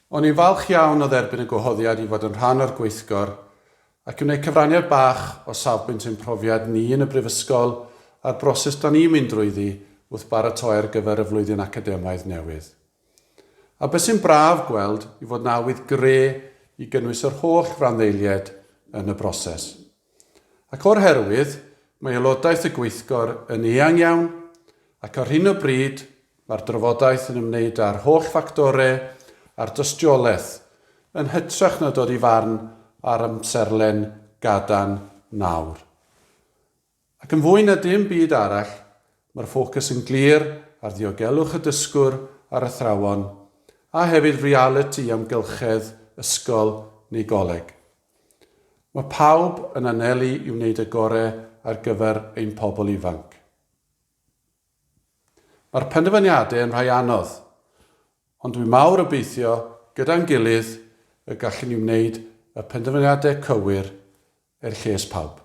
O'n i'n falch iawn o dderbyn y gwahoddiad i fod yn rhan o'r gweithgor ac i wneud cyfraniad bach o safbwynt ein profiad ni yn y Brifysgol a'r broses 'da ni'n mynd drwyddi wrth baratoi ar gyfer y flwyddyn academaidd newydd. A be sy'n braf gweld yw fod 'na awydd gre i gynnwys yr holl randdeiliaid yn y broses. Ac o'r herwydd, mae aelodaeth y gweithgor yn eang iawn, ac ar hyn o bryd, mae'r drafodaeth yn ymwneud â'r holl ffactorau a'r dystiolaeth, yn hytrach na dod i farn ar amserlen gadarn nawr. Ac yn fwy na dim byd arall, mae'r ffocws yn glir ar ddiogelwch y dysgwr a'r athrawon, a hefyd realiti amgylchedd ysgol neu goleg. Mae pawb yn anelu i wneud y gore ar gyfer ein pobl ifanc. Mae'r penderfyniadau yn rhai anodd, ond dwi mawr obeithio gyda'n gilydd y gallwn ni wneud y penderfyniadau cywir er lles pawb.